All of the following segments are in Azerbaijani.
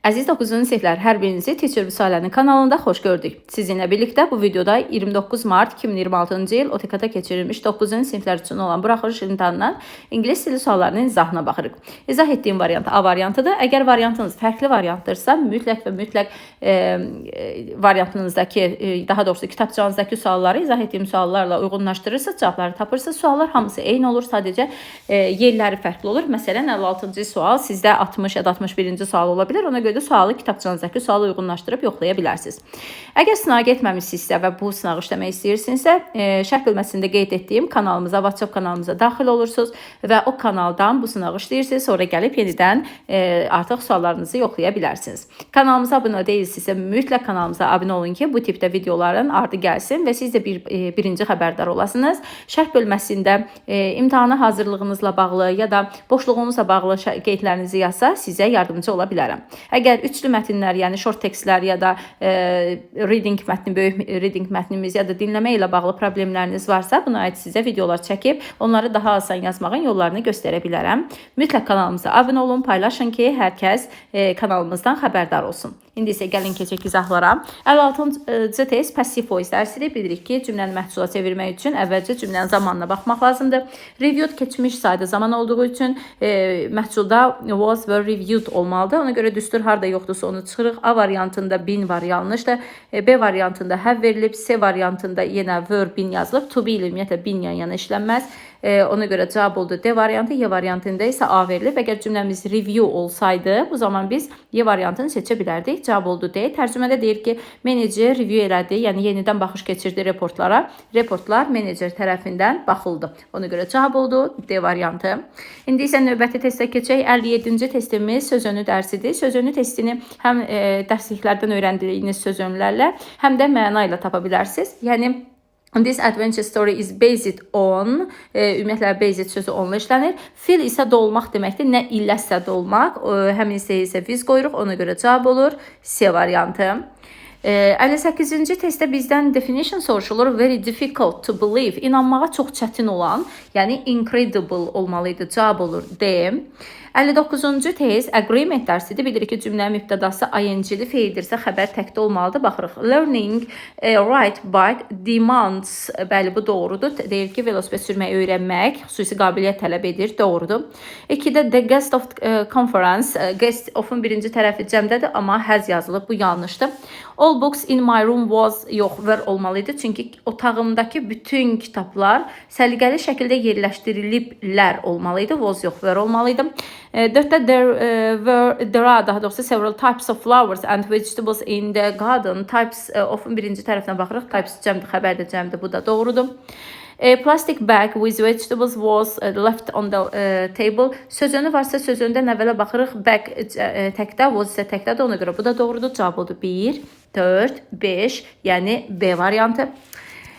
Əziz 9-cu siniflər, hər birinizi Teacher Vüsalənin kanalında xoş gördük. Sizinlə birlikdə bu videoda 29 mart 2026-cı il OTK-da keçirilmiş 9-cu siniflər üçün olan buraxılış imtahanından ingilis dili suallarının izahına baxırıq. İzah etdiyim variant A variantıdır. Əgər variantınız fərqli variantdırsa, mütləq və mütləq variantınızdakı, daha doğrusu kitabçanızdakı sualları izah etdiyim suallarla uyğunlaşdırırsınız, cavabları tapırsınız. Suallar hamısı eyni olur, sadəcə yerləri fərqli olur. Məsələn, 56-cı sual sizdə 60 ya da 61-ci sual ola bilər. Ona görə də sualı kitabçanızdakı suala uyğunlaşdırıb yoxlaya bilərsiniz. Əgər sınağa getməmisinizsə və bu sınağı işləmək istəyirsinizsə, şərh bölməsində qeyd etdiyim kanalımıza, WhatsApp kanalımıza daxil olursunuz və o kanaldan bu sınağı işləyirsiniz. Sonra gəlib yenidən artıq suallarınızı yoxlaya bilərsiniz. Kanalımıza abunə deyilsinizsə, mütləq kanalımıza abunə olun ki, bu tipdə videoların ardı gəlsin və siz də birinci xəbərdar olasınız. Şərh bölməsində imtahana hazırlığınızla bağlı ya da boşluğunuzla bağlı qeydlərinizi yazsa, sizə yardımcı ola bilərəm. Əgər üçlü mətnlər, yəni short tekstlər ya da reading mətni, böyük reading mətnimiz ya da dinləmə ilə bağlı problemləriniz varsa, buna aid sizə videolar çəkib onları daha asan yazmağın yollarını göstərə bilərəm. Mütləq kanalımıza abunə olun, paylaşın ki, hər kəs kanalımızdan xəbərdar olsun. İndi isə gəlin keçək izahlara. 56-cı test passive voice dərsidir. Bilirik ki, cümləni məhcula çevirmək üçün əvvəlcə cümlənin zamanına baxmaq lazımdır. Reviewed keçmiş sayda zaman olduğu üçün məhculda was, were reviewed olmalıdır. Ona görə düstur harda yoxdursa, onu çıxırıq. A variantında been var, yanlışdır. B variantında have verilib. C variantında yenə were, been yazılıb. To be ilə ümumiyyətlə been yan yana işlənməz. Ona görə cavab oldu D variantı. Y variantında isə A verilib. Əgər cümləmiz review olsaydı, bu zaman biz Y variantını seçə bilərdik. Cavab oldu D. Tərcümədə deyir ki, menecer review elədi, yəni yenidən baxış keçirdi reportlara. Reportlar menecer tərəfindən baxıldı. Ona görə cavab oldu D variantı. İndi isə növbəti testə keçək. 57-ci testimiz sözönü dərsidir. Sözönü testini həm dərsliklərdən öyrəndiyiniz sözönlərlə, həm də məna ilə tapa bilərsiniz. Yəni "This adventure story is based on", ümumiyyətlə based sözü onunla işlənir. Fill isə dolmaq deməkdir. Nə iləsə dolmaq. Həmin hissəyə isə with qoyuruq. Ona görə cavab olur C variantı. 58-ci testdə bizdən definition soruşulur. Very difficult to believe. İnanmağa çox çətin olan, yəni incredible olmalı idi. Cavab olur D. 59-cu test agreement dərsidir. Bilirik ki, cümlənin mübtədası ing-li feildirsə, xəbər təkdə olmalıdır. Baxırıq. Learning ride bike demands. Bəli, bu doğrudur. Deyir ki, velosiped sürməyi öyrənmək xüsusi qabiliyyət tələb edir. Doğrudur. 2-də the guest of conference. Guest of-un birinci tərəfi cəmdədir, amma has yazılıb. Bu yanlışdır. All books in my room was, yox, were olmalı idi. Çünki otağımdakı bütün kitablar səliqəli şəkildə yerləşdiriliblər olmalı idi. Was yox, were olmalı idi. Dörddə there were, there are daha doğrusu several types of flowers and vegetables in the garden. Types of-un birinci tərəfinə baxırıq. Types cəmdir, xəbər də cəmdir. Bu da doğrudur. A plastic bag with vegetables was left on the table. Sözönü varsa, sözöndən əvvələ baxırıq. Bag təkdə, was isə təkdədir. Ona görə bu da doğrudur. Cavab oldu 1, 4, 5, yəni B variantı.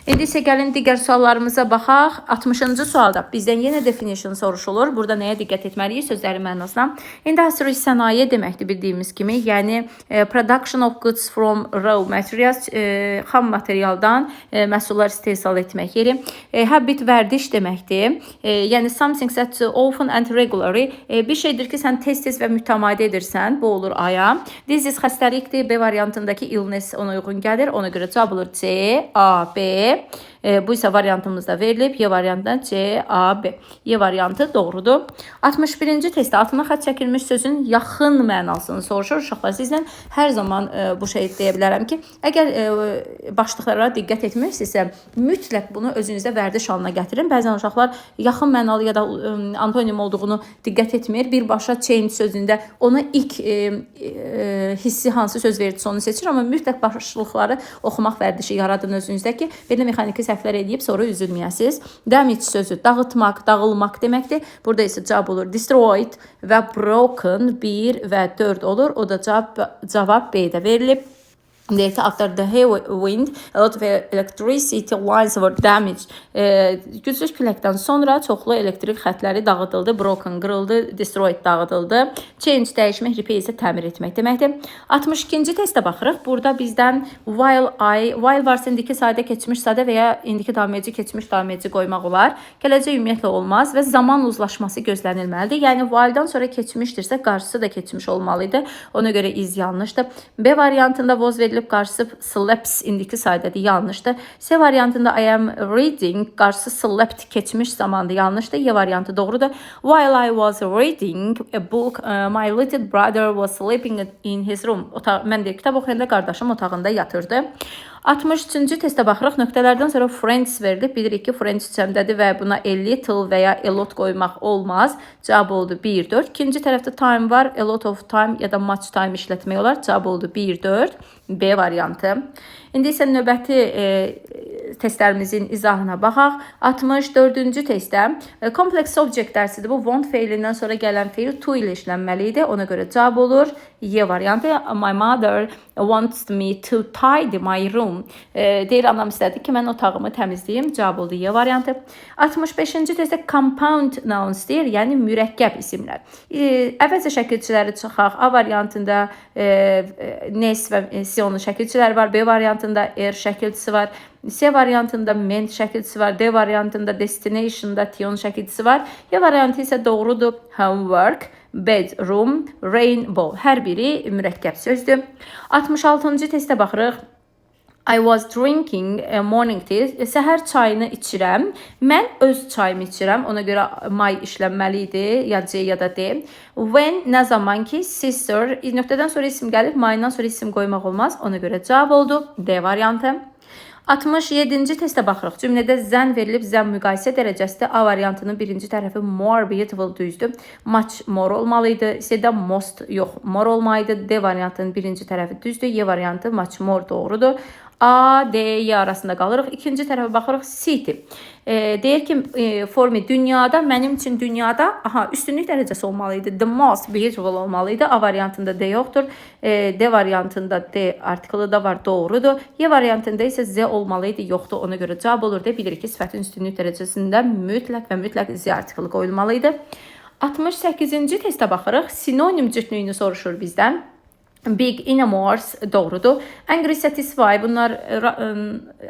İndi isə gəlin digər suallarımıza baxaq. 60-cı sualda bizdən yenə definition soruşulur. Burada nəyə diqqət etməliyik? Sözlərin mənasına. Industry sənaye deməkdir bildiyimiz kimi. Yəni production of goods from raw materials, xam materialdan məhsullar istehsal etmək yeri. Habit vərdiş deməkdir. Yəni something that often and regularly, bir şeydir ki, sən tez-tez və mütəmadi edirsən. Bu olur A-ya. Disease xəstəlikdir. B variantındakı illness ona uyğun gəlir. Ona görə cavab olur C, A, B. Bu isə variantımızda verilib. Y variantından C, A, B. Y variantı doğrudur. 61-ci testdə altına xətt çəkilmiş sözün yaxın mənasını soruşur. Uşaqlar, sizlə hər zaman bu şeyi deyə bilərəm ki, əgər başlıqlara diqqət etmirsinizsə, mütləq bunu özünüzdə vərdiş halına gətirin. Bəzən uşaqlar yaxın mənalı ya da antonim olduğunu diqqət etmir. Birbaşa change sözündə ona ilk hissi hansı söz verdirsə, onu seçir, amma mütləq başlıqları oxumaq vərdişi yaradın özünüzdə ki, belə mexaniki səhvlər eləyib sonra üzülməyəsiniz. Damage sözü dağıtmaq, dağılmaq deməkdir. Burada isə cavab olur destroyed və broken, 1 və 4 olur. O da cavab B-də verilib. Deyir ki, after the heavy wind, a lot of electricity lines were damaged. Güclü küləkdən sonra çoxlu elektrik xətləri dağıdıldı, broken, qırıldı, destroyed, dağıdıldı. Change, dəyişmək, repair isə təmir etmək deməkdir. 62-ci testə baxırıq. Burada bizdən while I, while varsa indiki sadə, keçmiş sadə və ya indiki davam edici, keçmiş davam edici qoymaq olar. Gələcək ümumiyyətlə olmaz və zaman uzlaşması gözlənilməlidir. Yəni while-dan sonra keçmişdirsə, qarşısı da keçmiş olmalıdır. Ona görə is yanlışdır. B variantında was verilib, qarşısı sleeps indiki sadədir, yanlışdır. C variantında I am reading, qarşısı slept keçmiş zamandır, yanlışdır. Y variantı doğrudur. While I was reading a book, my little brother was sleeping in his room. Mən deyir, kitab oxuyanda qardaşım otağında yatırdı. 63-cü testə baxırıq. Nöqtələrdən sonra friends verilib. Bilirik ki, friends cəmdədir və buna a little və ya a lot qoymaq olmaz. Cavab oldu 1, 4. İkinci tərəfdə time var. A lot of time ya da much time işlətmək olar. Cavab oldu 1, 4. B variantı. İndi isə növbəti testlərimizin izahına baxaq. 64-cü testdə complex subject dərsidir. Bu want feilindən sonra gələn feil to ilə işlənməli idi. Ona görə cavab olur Y variantı. My mother wants me to tidy my room. Deyir, anam istədi ki, mən otağımı təmizləyim. Cavab oldu Y variantı. 65-ci testdə compound nouns deyir, yəni mürəkkəb isimlər. Əvvəlcə şəkilçiləri çıxaq. A variantında Nes və Sionun şəkilçiləri var. B variantında R şəkilçisi var. C variantında ment şəkilçisi var. D variantında destination'da tion şəkilçisi var. Y variantı isə doğrudur. Homework, bedroom, rainbow. Hər biri mürəkkəb sözdür. 66-cı testə baxırıq. I was drinking a morning tea. Səhər çayını içirəm. Mən öz çayımı içirəm. Ona görə my işlənməli idi. Ya C ya da D. When, nə zaman ki, sister, nöqtədən sonra isim gəlib, my-dan sonra isim qoymaq olmaz. Ona görə cavab oldu D variantı. 67-ci testə baxırıq. Cümlədə than verilib, than müqayisə dərəcəsidir. A variantının birinci tərəfi more beautiful düzdür. Much more olmalı idi. C-də most yox, more olmalı. D variantının birinci tərəfi düzdür. Y variantı much more doğrudur. A, D, Y arasında qalırıq. İkinci tərəfə baxırıq. City. Deyir ki, for me dünyada, mənim üçün dünyada, aha, üstünlük dərəcəsi olmalı idi. The most beautiful olmalı idi. A variantında D yoxdur. D variantında D artiklı da var, doğrudur. Y variantında isə Z olmalı idi, yoxdur. Ona görə cavab olur deyə bilirik ki, sifətin üstünlük dərəcəsində mütləq və mütləq Z artiklı qoyulmalı idi. 68-ci testə baxırıq. Sinonim cütlüyünü soruşur bizdən. Big, enormous doğrudur. Angry, satisfy, bunlar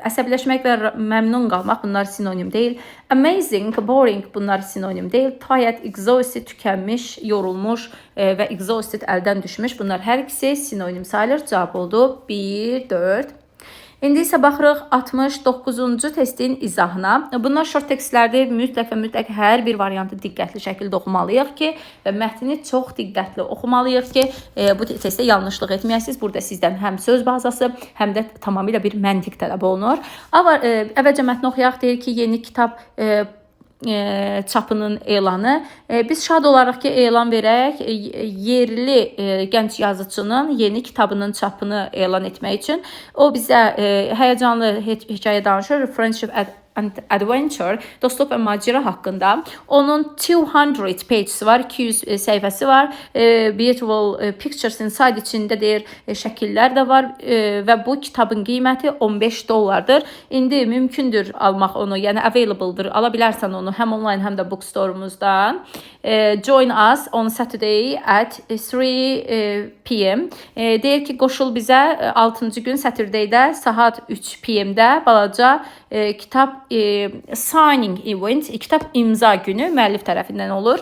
əsəbləşmək və məmnun qalmaq, bunlar sinonim deyil. Amazing, boring, bunlar sinonim deyil. Tired, exhausted, tükənmiş, yorulmuş və exhausted, əldən düşmüş, bunlar hər ikisi sinonim sayılır. Cavab oldu 1, 4. İndi isə baxırıq 69-cu testin izahına. Bunlar short tekstlərdir. Mütləq və mütləq hər bir variantı diqqətli şəkildə oxumalıyıq ki, və mətni çox diqqətli oxumalıyıq ki, bu testdə yanlışlıq etməyəsiniz. Burada sizdən həm söz bazası, həm də tamamilə bir məntiq tələb olunur. Amma əvvəlcə mətni oxuyaq. Deyir ki, yeni kitab çapının elanı. Biz şad olarıq ki, elan verək yerli gənc yazıçının yeni kitabının çapını elan etmək üçün. O bizə həyəcanlı hekayə danışır. Friendship and Adventure, dostluq və macəra haqqında. Onun 200 pages var, 200 səhifəsi var. Beautiful pictures inside, içində deyir şəkillər də var və bu kitabın qiyməti 15 dollardır. İndi mümkündür almaq onu, yəni available'dır. Ala bilərsən onu həm online, həm də bookstore'umuzdan. Join us on Saturday at 3 p.m. Deyir ki, qoşul bizə 6-cı gün Saturday'də saat 3 p.m-də balaca kitab signing event, kitab imza günü müəllif tərəfindən olur.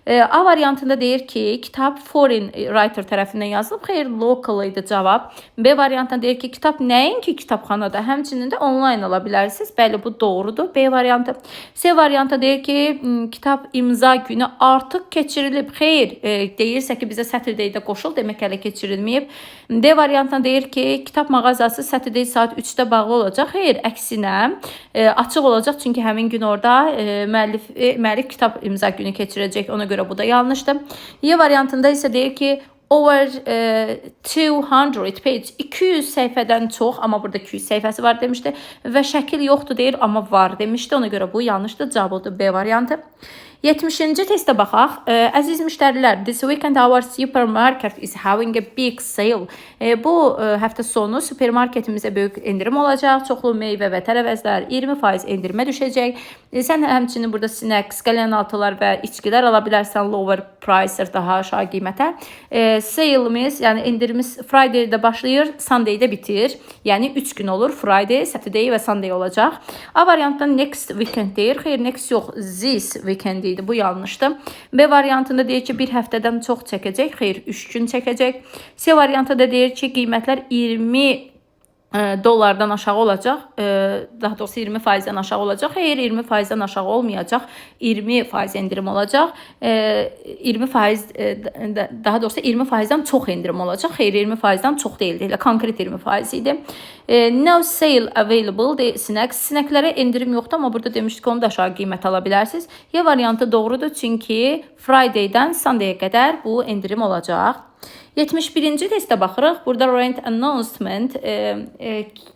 A variantında deyir ki, kitab foreign writer tərəfindən yazılıb. Xeyr, local idi cavab. B variantında deyir ki, kitab nəinki kitabxanada, həmçinin də onlayn ala bilərsiniz. Bəli, bu doğrudur. B variantı. C variantı deyir ki, kitab imza günü artıq keçirilib. Xeyr, deyirsə ki, bizə Saturday-də qoşul, demək hələ keçirilməyib. D variantında deyir ki, kitab mağazası Saturday saat 3-də bağlı olacaq. Xeyr, əksinə açıq olacaq, çünki həmin gün orada müəllif kitab imza günü keçirəcək. Ona görə bu da yanlışdır. Y variantında isə deyir ki, over 200 page, 200 səhifədən çox, amma burada 200 səhifəsi var demişdi və şəkil yoxdur deyir, amma var demişdi. Ona görə bu yanlışdır. Cavab oldu B variantı. 70-ci testə baxaq. Əziz müştərilər, this weekend our supermarket is having a big sale. Bu həftə sonu supermarketimizdə böyük endirim olacaq. Çoxlu meyvə və tərəvəzlər 20% endirimə düşəcək. Sən həmçinin burada snacks, qəlyanaltılar və içkilər ala bilərsən lower price, daha aşağı qiymətə. Sale'imiz, yəni endirimimiz Friday-də başlayır, Sunday-də bitir. Yəni 3 gün olur. Friday, Saturday və Sunday olacaq. A variantında next weekend deyir. Xeyr, next yox, this weekend idi. Bu yanlışdır. B variantında deyir ki, bir həftədən çox çəkəcək. Xeyr, 3 gün çəkəcək. C variantında deyir ki, qiymətlər 20 dollardan aşağı olacaq. Daha doğrusu 20%-dən aşağı olacaq. Xeyr, 20%-dən aşağı olmayacaq. 20% endirim olacaq. 20%, daha doğrusu 20%-dən çox endirim olacaq. Xeyr, 20%-dən çox deyildi. Elə konkret 20% idi. No sale available de snacks. Snacklərə endirim yoxdur, amma burada demişdik, onu da aşağı qiymət ala bilərsiniz. Y variantı doğrudur, çünki Friday-dən Sunday-yə qədər bu endirim olacaq. 71-ci testə baxırıq. Burada rent announcement,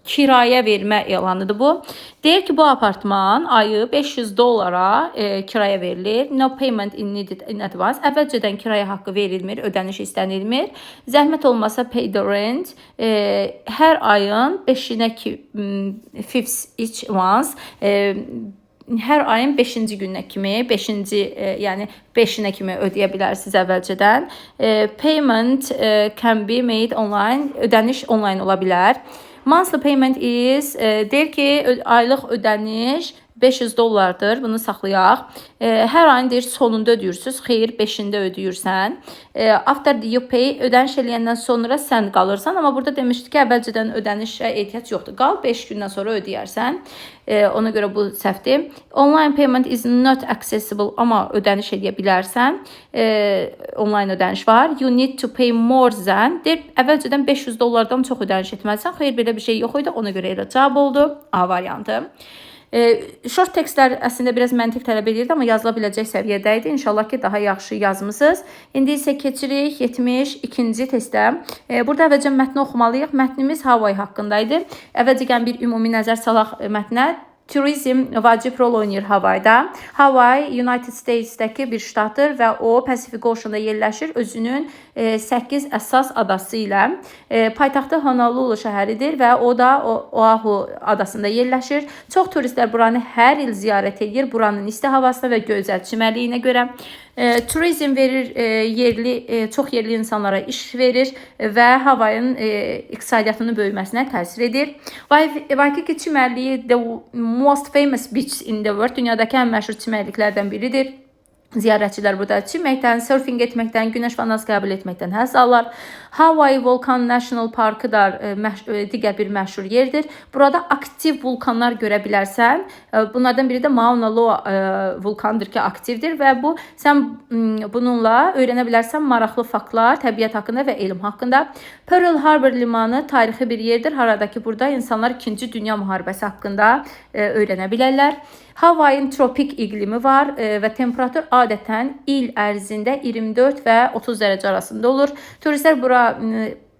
kirayə vermə elanıdır bu. Deyir ki, bu apartman ayı 500 dollara kirayə verilir. No payment in needed in advance. Əvvəlcədən kirayə haqqı verilmir, ödəniş istənilmir. Zəhmət olmasa pay the rent. Hər ayın 5-inə ki, fifth each month. Hər ayın 5-ci gününə kimi, 5-ci, yəni 5-inə kimi ödəyə bilərsiniz əvvəlcədən. Payment can be made online. Ödəniş online ola bilər. Monthly payment is, deyir ki, aylıq ödəniş 500 dollardır. Bunu saxlayaq. Hər ayın deyir sonunda ödəyirsiniz. Xeyr, 5-ində ödəyirsən. After you pay, ödəniş eləyəndən sonra sən qalırsan, amma burada demişdik ki, əvvəlcədən ödənişə ehtiyac yoxdur. Qal, 5 gündən sonra ödəyərsən. Ona görə bu səhvdir. Online payment is not accessible, amma ödəniş eləyə bilərsən. Online ödəniş var. You need to pay more than. Deyir, əvvəlcədən 500 dollardan çox ödəniş etməlisən. Xeyr, belə bir şey yox idi. Ona görə elə cavab oldu. A variantı. Short tekstlər əslində biraz məntiq tələb edirdi, amma yazıla biləcək səviyyədə idi. İnşallah ki, daha yaxşı yazmısınız. İndi isə keçirik 72-ci testə. Burada əvvəlcə mətni oxumalıyıq. Mətnimiz Hawaii haqqında idi. Əvvəlcə gəlin bir ümumi nəzər salaq mətnə. Turizm vacib rol oynayır Havayda. Hawaii United States-dəki bir ştatdır və o Pacific Ocean-da yerləşir özünün 8 əsas adası ilə. Paytaxtı Honolulu şəhəridir və o da Oahu adasında yerləşir. Çox turistlər buranı hər il ziyarət edir. Buranın isti havasına və gözəl çimərliyinə görə. Turizm verir yerli çox yerli insanlara iş verir və Havayın iqtisadiyyatının böyüməsinə təsir edir. Waikiki çimərliyi the most famous beach in the world, dünyadakı ən məşhur çimərliklərdən biridir. Ziyarətçilər burada çimməkdən, surfing etməkdən, günəş vannası qəbul etməkdən həzz alırlar. Hawaii Volcano National Parkı da digər bir məşhur yerdir. Burada aktiv vulkanlar görə bilərsən. Bunlardan biri də Mauna Loa vulkanıdır ki, aktivdir və bu sən bununla öyrənə bilərsən maraqlı faktlar təbiət haqqında və elm haqqında. Pearl Harbor limanı tarixi bir yerdir, haradakı burada insanlar 2-ci Dünya müharibəsi haqqında öyrənə bilərlər. Havayın tropik iqlimi var və temperatur adətən il ərzində 24 və 30 dərəcə arasında olur. Turistlər bura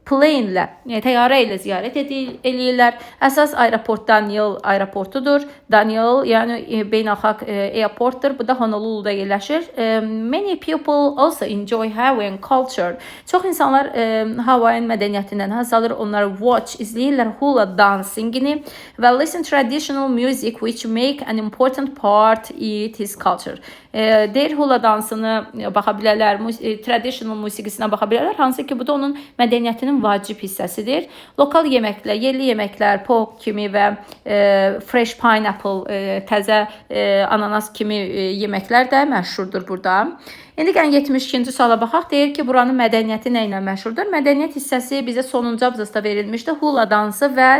plane ilə, yəni təyyarə ilə ziyarət eləyirlər. Əsas aeroport Daniel aeroportudur. Daniel, yəni beynəlxalq airportdur. Bu da Honolulu'da yerləşir. Many people also enjoy Hawaiian culture. Çox insanlar Hawaiian mədəniyyətindən həzz alır. Onlar watch, izləyirlər hula dancingini və listen traditional music which make an important part it is culture. Deyir hula dansını baxa bilərlər, traditional musiqisinə baxa bilərlər, hansı ki bu da onun mədəniyyətinin vacib hissəsidir. Lokal yeməklər, yerli yeməklər, poke kimi və fresh pineapple, təzə ananas kimi yeməklər də məşhurdur burada. İndi gəlin 72-ci suala baxaq. Deyir ki, buranın mədəniyyəti nə ilə məşhurdur? Mədəniyyət hissəsi bizə sonuncu abzasda verilmişdi. Hula dansı və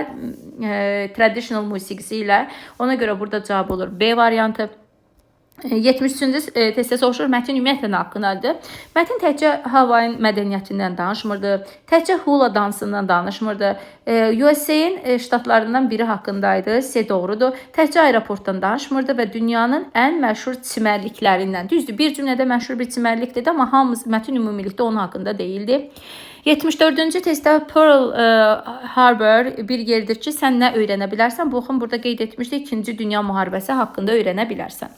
traditional musiqisi ilə. Ona görə burada cavab olur B variantı. 73-cü testdə soruşur, mətn ümumiyyətlə nə haqqındadır? Mətn təkcə Hawaiian mədəniyyətindən danışmırdı, təkcə hula dansından danışmırdı. USA-ın ştatlarından biri haqqındaydı. C doğrudur. Təkcə aeroportdan danışmırdı və dünyanın ən məşhur çimərliklərindən. Düzdür, bir cümlədə məşhur bir çimərlik dedi, amma hamısı mətn ümumilikdə onun haqqında deyildi. 74-cü testdə Pearl Harbor bir yerdir ki, sən nə öyrənə bilərsən? Baxın, burada qeyd etmişdik, İkinci Dünya Müharibəsi haqqında öyrənə bilərsən.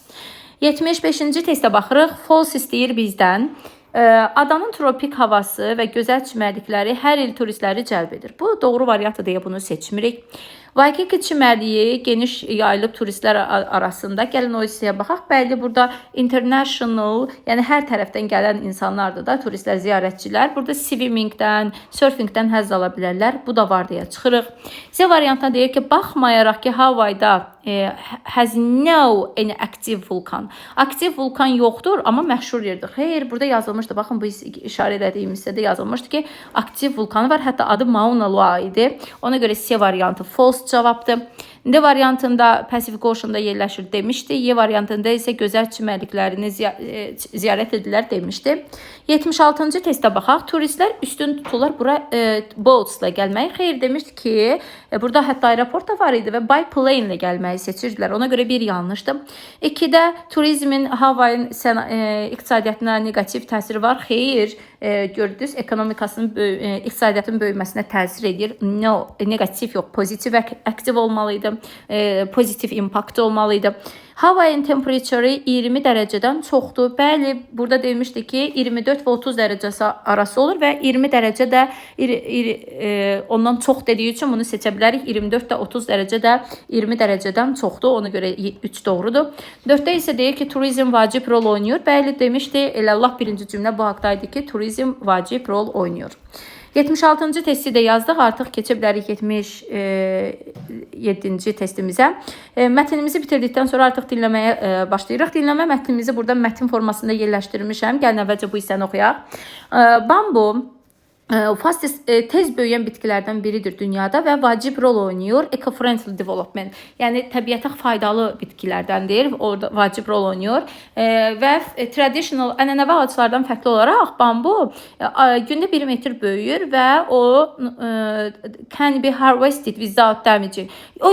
75-ci testə baxırıq. False istəyir bizdən. Adanın tropik havası və gözəl çimərlikləri hər il turistləri cəlb edir. Bu doğru variantdır deyə bunu seçmirik. Waikiki çimərliyi geniş yayılıb turistlər arasında. Gəlin o hissəyə baxaq. Bəli, burada international, yəni hər tərəfdən gələn insanlardır da, turistlər, ziyarətçilər. Burada swimmingdən, surfingdən həzz ala bilərlər. Bu da var deyə çıxırıq. C variantına deyir ki, baxmayaraq ki, Havayda has no any active vulkan. Aktiv vulkan yoxdur, amma məşhur yerdir. Xeyr, burada yazılmışdı. Baxın, bu işarə elədiyim hissədə yazılmışdı ki, aktiv vulkanı var. Hətta adı Mauna Loa idi. Ona görə C variantı false cavabdır. D variantında Pacific Ocean-da yerləşir demişdi. Y variantında isə gözəl çimərliklərini ziyarət edirlər demişdi. 76-cı testə baxaq. Turistlər üstün tuturlar bura boats-la gəlməyi. Xeyr, demişdi ki, burada hətta aeroport da var idi və by plane ilə gəlməyi seçirdilər. Ona görə bir yanlışdır. 2-də turizmin Havayın iqtisadiyyatına neqativ təsiri var. Xeyr, gördünüz, ekonomikasının iqtisadiyyatın böyüməsinə təsir edir. No, neqativ yox, pozitiv aktiv olmalıydı. Pozitiv impact olmalıydı. Havayın temperatürü 20 dərəcədən çoxdur. Bəli, burada demişdi ki, 24 və 30 dərəcəsi arası olur və 20 dərəcə də ondan çox dediyi üçün bunu seçə bilərik. 24 də 30 dərəcə də 20 dərəcədən çoxdur. Ona görə 3 doğrudur. 4-də isə deyir ki, turizm vacib rol oynayır. Bəli, demişdi, elə lap birinci cümlə bu haqda idi ki, turizm vacib rol oynayır. 76-cı testi də yazdıq. Artıq keçə bilərik 77-ci testimizə. Mətnimizi bitirdikdən sonra artıq dinləməyə başlayırıq. Dinləmə mətnimizi burada mətin formasında yerləşdirmişəm. Gəlin əvvəlcə bu hissəni oxuyaq. Bambu fastest, tez böyüyən bitkilərdən biridir dünyada və vacib rol oynayır eco-friendly development. Yəni təbiətə faydalı bitkilərdəndir. Orada vacib rol oynayır. Və traditional, ənənəvi ağaclardan fərqli olaraq bambu gündə 1 metr böyüyür və o can be harvested without damaging. O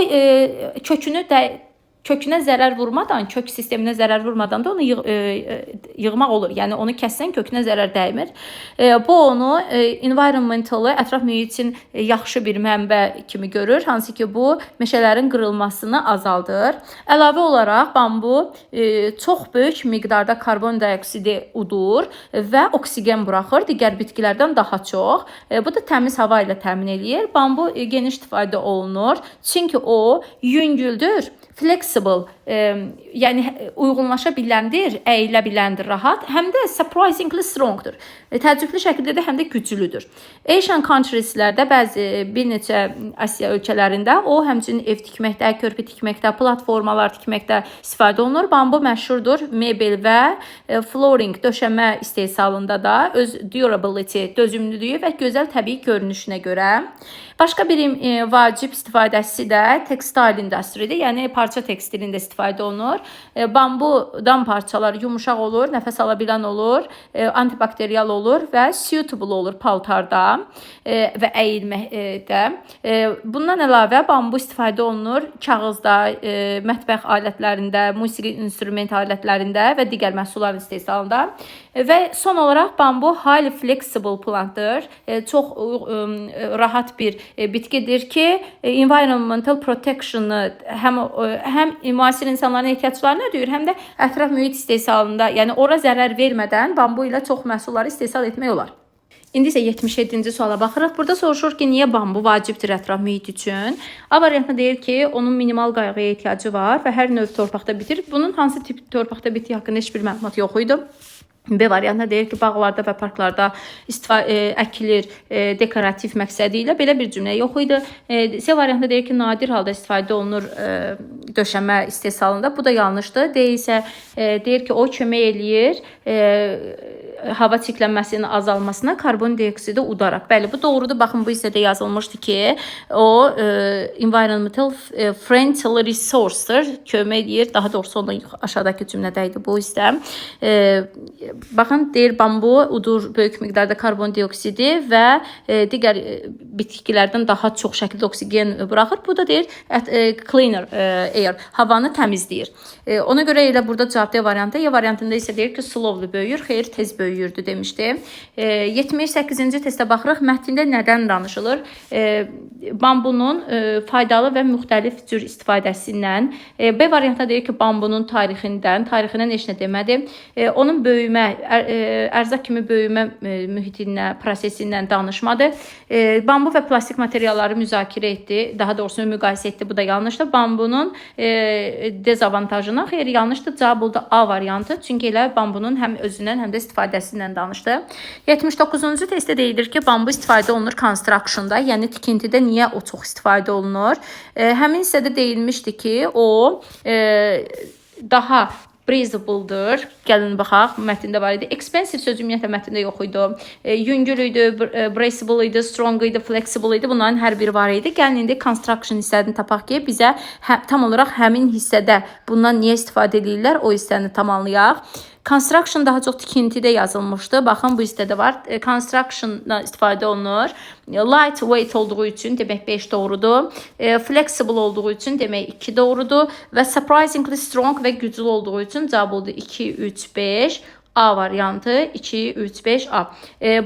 kökünü də kökünə zərər vurmadan, kök sisteminə zərər vurmadan da onu yığmaq olur. Yəni onu kəssən kökünə zərər dəymir. Bu onu environmental, ətraf mühit üçün yaxşı bir mənbə kimi görür, hansı ki bu meşələrin qırılmasını azaldır. Əlavə olaraq bambu çox böyük miqdarda karbon dioksidi udur və oksigen buraxır digər bitkilərdən daha çox. Bu da təmiz hava ilə təmin eləyir. Bambu geniş istifadə olunur. Çünki o yüngüldür, flexible, yəni uyğunlaşa biləndir, əyilə biləndir rahat, həm də surprisingly strongdur. Təəccüblü şəkildə də həm də güclüdür. Asian countrieslərdə, bəzi bir neçə Asiya ölkələrində o həmçinin ev tikməkdə, körpü tikməkdə, platformalar tikməkdə istifadə olunur. Bambu məşhurdur mebel və flooring, döşəmə istehsalında da öz durability, dözümlülüyü və gözəl təbii görünüşünə görə. Başqa bir vacib istifadəsi də textile industry-dir, yəni parça tekstilində istifadə olunur. Bambudan parçalar yumuşaq olur, nəfəs ala bilən olur, antibakterial olur və suitable olur paltarda və əyilməkdə. Bundan əlavə bambu istifadə olunur kağızda, mətbəx alətlərində, musiqi instrument alətlərində və digər məhsulların istehsalında. Və son olaraq bambu highly flexible plantdır. Çox rahat bir bitkidir ki, environmental protection-ı həm müasir insanların ehtiyaclarını ödəyir, həm də ətraf mühit istehsalında, yəni ora zərər vermədən bambu ilə çox məhsulları istehsal etmək olar. İndi isə 77-ci suala baxırıq. Burada soruşur ki, niyə bambu vacibdir ətraf mühit üçün? A variantında deyir ki, onun minimal qayğıya ehtiyacı var və hər növ torpaqda bitir. Bunun hansı tip torpaqda bitdiyi haqqında heç bir məlumat yox idi. B variantında deyir ki, bağlarda və parklarda əkilir dekorativ məqsədi ilə. Belə bir cümlə yox idi. C variantında deyir ki, nadir halda istifadə olunur döşəmə istehsalında. Bu da yanlışdır. D isə deyir ki, o kömək eləyir hava çirklənməsinin azalmasına karbon dioksidi udaraq. Bəli, bu doğrudur. Baxın, bu hissədə yazılmışdı ki, o environmental friendly resource-dur. Kömək eləyir. Daha doğrusu onun aşağıdakı cümlədə idi bu hissə. Baxın, deyir bambu udur böyük miqdarda karbon dioksidi və digər bitkilərdən daha çox şəkildə oksigen buraxır. Bu da deyir cleaner air, havanı təmizləyir. Ona görə elə burada cavab D variantı. E variantında isə deyir ki, slowly böyüyür. Xeyr, tez böyümür. böyüyürdü demişdi. 78-ci testə baxırıq. Mətndə nədən danışılır? Bambunun faydalı və müxtəlif cür istifadəsindən. B variantında deyir ki, bambunun tarixindən, tarixindən heç nə demədi. Onun böyümə, ərzaq kimi böyümə mühitindən, prosesindən danışmadı. Bambu və plastik materialları müzakirə etdi. Daha doğrusu müqayisə etdi. Bu da yanlışdır. Bambunun dezavantajına, xeyr, yanlışdır. Cavab oldu A variantı. Çünki elə bambunun həm özündən, həm də istifadəsindən danışdı. 79-cu testdə deyilir ki, bambu istifadə olunur construction-da, yəni tikintidə niyə o çox istifadə olunur? Həmin hissədə deyilmişdi ki, o daha breathable-dır. Gəlin baxaq, mətndə var idi. Expensive sözü ümumiyyətlə mətndə yox idi. Yüngül idi, breathable idi, strong idi, flexible idi. Bunların hər biri var idi. Gəlin indi construction hissəsini tapaq ki, bizə tam olaraq həmin hissədə bundan niyə istifadə edirlər, o hissəni tamamlayaq. Construction daha çox tikintidə yazılmışdı. Baxın, bu hissədə var. Construction-dan istifadə olunur. Lightweight olduğu üçün demək 5 doğrudur. Flexible olduğu üçün demək 2 doğrudur və surprisingly strong və güclü olduğu üçün cavab oldu 2, 3, 5. A variantı 2, 3, 5, A.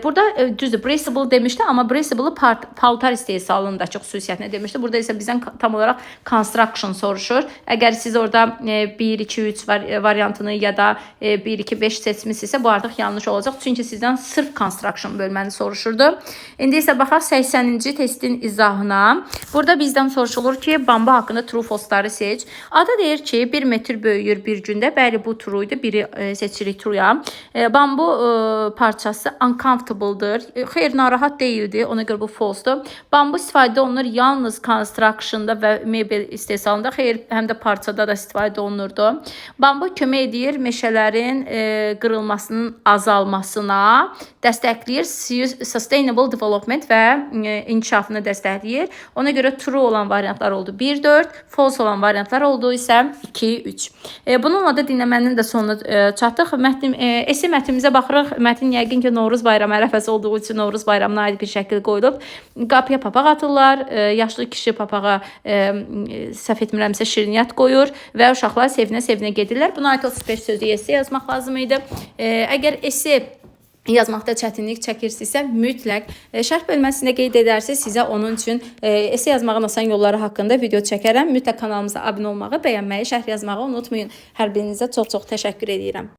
Burada düzdür, breathable demişdi, amma breathable paltar istehsalındakı xüsusiyyətini demişdi. Burada isə bizdən tam olaraq construction soruşur. Əgər siz orada 1, 2, 3 variantını ya da 1, 2, 5 seçmisinizsə, bu artıq yanlış olacaq. Çünki sizdən sırf construction bölməni soruşurdu. İndi isə baxaq 80-ci testin izahına. Burada bizdən soruşulur ki, bambu haqqında true false-ları seç. A-da deyir ki, 1 metr böyüyür bir gündə. Bəli, bu true idi. Biri seçirik true-ya. Bambu parçası uncomfortable'dır. Xeyr, narahat deyildi. Ona görə bu false-dur. Bambu istifadə olunur yalnız construction-da və mebel istehsalında. Xeyr, həm də parçada da istifadə olunurdu. Bambu kömək edir meşələrin qırılmasının azalmasına, dəstəkləyir sustainable development və inkişafını dəstəkləyir. Ona görə true olan variantlar oldu 1, 4, false olan variantlar oldu isə 2, 3. Bununla da dinləmənin də sonuna çatdıq. Esse mətnimizə baxırıq. Mətn yəqin ki, Novruz bayramı ərəfəsi olduğu üçün Novruz bayramına aid bir şəkil qoyulub. Qapıya papaq atırlar. Yaşlı kişi papağa səhv etmirəmsə şirniyyat qoyur və uşaqlar sevinə-sevinə gedirlər. Buna aid 35 sözlük esse yazmaq lazım idi. Əgər esse yazmaqda çətinlik çəkirsinizsə, mütləq şərh bölməsində qeyd edərsiniz. Sizə onun üçün esse yazmağın asan yolları haqqında video çəkərəm. Mütləq kanalımıza abunə olmağı, bəyənməyi, şərh yazmağı unutmayın. Hər birinizə çox-çox təşəkkür edirəm.